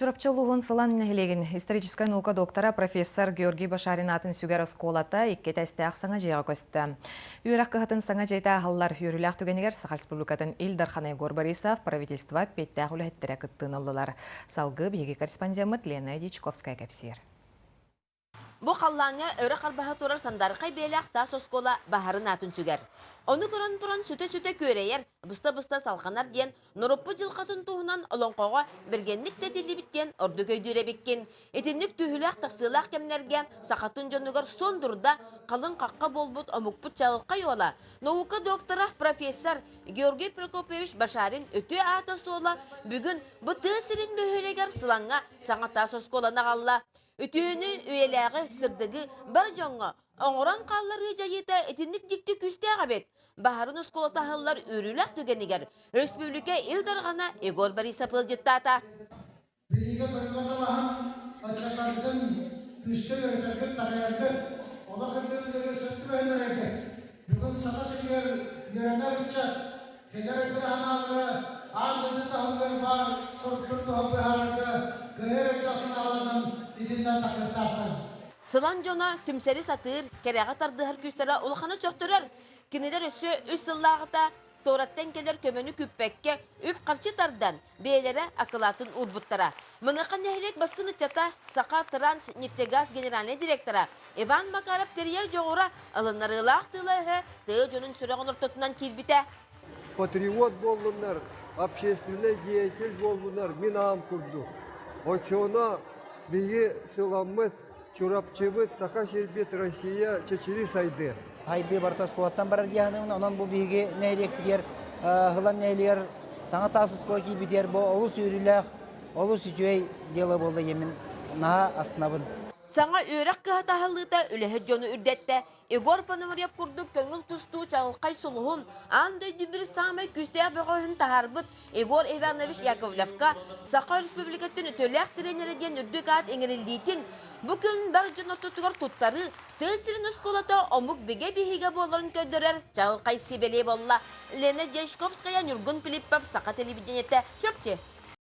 Чурапчы улууһун Сылан нэһилиэгин историческай наука доктора, профессор Георгий Башарин аатын сүгэр оскуолата икки этээстээх саҥа дьиэҕэ көстө. Үөрэх кыһатын саҥа дьиэтэ аһыллар үөрүүлээх түгэнигэр Саха Республикатын Ил Дархана Егор Борисов, правительство эппиэттээх үлэһиттэрэ кыттыыны ыллылар. Салгыы биһиги корреспондеммыт Лена Дьячковская кэпсиир. Бу халлааҥҥа өрө харбаһа турар сандаархай бэйэлээх таас оскуола баһарын аатын сүгэр. Ону көрөн туран сүтэ-сүтэ күөрэйэр, быста-быста салҕанар диэн норуоппут дьылҕатын туһунан олоҥхоҕо бэргэнник да этиллибит диэн ордук өйдүүр эбиккин. Итинник түһүүлээх-тахсыылаах кэмнэргэ сахатын дьонугар суон дурда, халыҥ хахха буолбут омукпут чаҕылхай уола, наука доктора, профессор Георгий Прокопьевич Башарин үтүө аата-суола бүгүн бу тыа сирин бөһүөлэгэр Сылаҥҥа саҥа таас оскуоланы аҕалла. Үтүөнү, үйэлээҕи, сырдыгы бар дьоҥҥо оҥорон хаалларыы дьайыыта итинник дьикти күүстээх эбит. Баһарын оскуолата аһыллар үөрүүлээх түгэнигэр өрөспүүбүлүкэ Ил Дархана Егор Борисов ыалдьыттаата. Биһиги дойдуга талаһан, ыччаттаргытын күүскэ үөрэтэргит, такайаргыт, олох ирдэбиллэригэр сөп түбэһиннэрэргит. Бүгүн Саха сиригэр үөрэнэр ыччат кэлэр өттүн санаалара аан дойду таһымыгар баар соруктары туһа быһаарарга кыайар өйдөөх санааларынан итиннэн тахсыахтаахтар. Сылан дьоно түмсэри сатыыр, кэрэҕэ тардыһар күүстэрэ улаханы сөхтөрөр. Кинилэр өссө үс сыллааҕыта туораттан кэлэр көмөнү күүппэккэ үп-харчы тардан, бэйэлэрэ акылаатын уурбуттара. Маныаха нэһилиэк бастыҥ ыччата Саха Транс нефтегаз генеральнай директора Иван Макаров тэрийэр дьоҕура ылыннарыылаах тыла-өһө тыа дьонун сүрэҕин ортотунан киирбитэ. Патриот буоллуннар, общественный деятель буоллуннар мин аам курдук. Оччоҕуна биһиги сыламмыт, Чурапчыбыт, Саха сирбит, Россия чэчири сайдыа. Хайдыы барыта оскуолаттан барар диэхинэ, онон бу биһиги нэһилиэкпитигэр Һылан нэһилиэгэр саҥа таас оскуола киирбитигэр бу олус үөрүүлээх, олус үчүгэй дьыала буолла диэммин наһаа астынабын. Саҥа үөрэх кыһата аһыллыыта үлэһит дьону үрдэттэ. Егор Пономарев курдук көҥүл тустуу чаҕылхай сулуһун, аан дойду биир саамай күүстээх бөҕөһүн таһаарбыт Егор Иванович Яковлевка Саха Өрөспүүбүлүкэтин үтүөлээх тренерэ диэн үрдүк аат иҥэриллиитин бу күн бар дьон ортотугар туттарыы тыа сирин оскуолата омук бигэ биһигэ буоларын көрдөрөр чаҕылхай сибэлиэ буолла. Лена Дьячковская, Ньургун Филиппов, Саха телевидениетэ, Чурапчы.